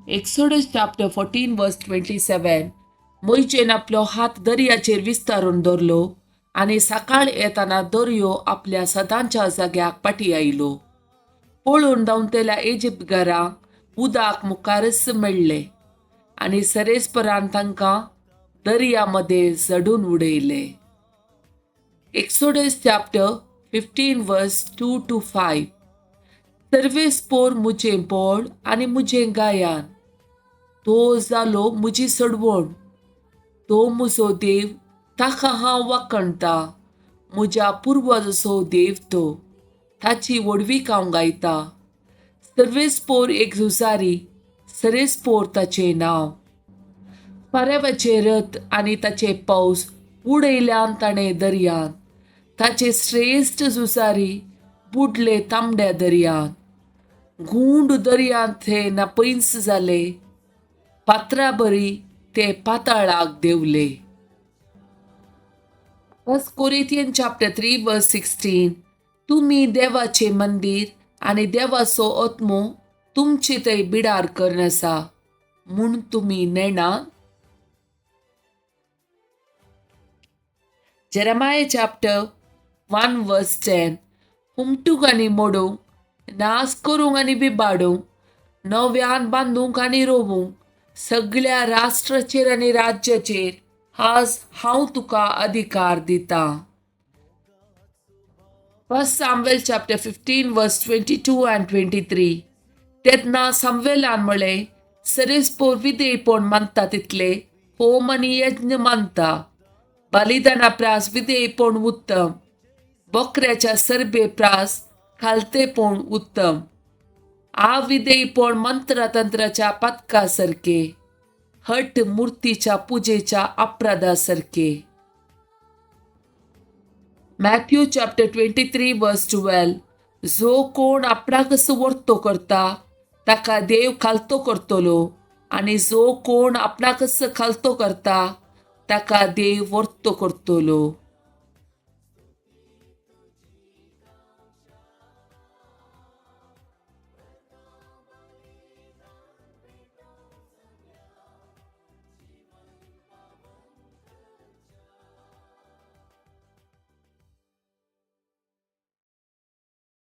Exodus chapter 14 verse 27. मोयजेन आपलो हात दर्याचेर विस्तारून दवरलो आनी सकाळ येताना दर्यो आपल्या सदांच्या जाग्याक पाटी आयलो. पळून धांवतेल्या इजिप्तकारांक उदक मुखारच मेळ्ळें आनी सरेस्परान तांकां दर्या मदें झडून उडयले. Exodus chapter 15 verse 2 to 5. सर्वेस्पोर मुजें बळ आनी मुजें गायान, तो जालो मुजी सडवण, तो मुजो देव, ताका हांव वाखणटा, म्हज्या पुर्वजाचो देव तो, ताची व्हडवीक हांव गायता. सर्वेस्पोर एक झुजारी, सरेस्पोर ताचें नांव. फारेवाचे रथ आनी ताचे पावस उडयल्यान ताणें दर्यान, ताचे श्रेश्ठ झुजारी बुडले तांबड्या दर्यान. गुंड दर्यांत ते नापैंस जाले, पात्रा बरी ते पाताळाक देंवले. First Corinthian chapter 3 verse 16. तुमी देवाचें मंदीर आनी देवाचो आत्मो तुमचे थंय बिडार करून आसा म्हूण तुमी नेणा. Jeremiah chapter 1 verse 10. हुमटूंक आनी मोडूंक, नाश करूंक आनी बिबाडूंक, नव्यान बांदूंक आनी रोवूंक, सगळ्या राष्ट्राचेर आनी राज्याचेर आज हांव तुका अधिकार दितां. First Samuel chapter 15 verse 22 and 23. तेन्ना सामुएलान म्हळें, सरेस्पोर विधेयपण मानता तितले होम आनी यज्ञ मानता, बलिदाना प्रास विधेयपण उत्तम, बकऱ्याच्या सरबे प्रास खालतेपण उत्तम. आविधेयपण मंत्रतंत्राच्या पदका सारके, हट मूर्तीच्या पुजेच्या अपराधा सारके. Matthew chapter 23 verse 12. जो कोण आपणाकच वर्तो करता ताका देव खालतो करतलो, आनी जो कोण आपणाकच खालतो करता ताका देव वर्तो करतलो.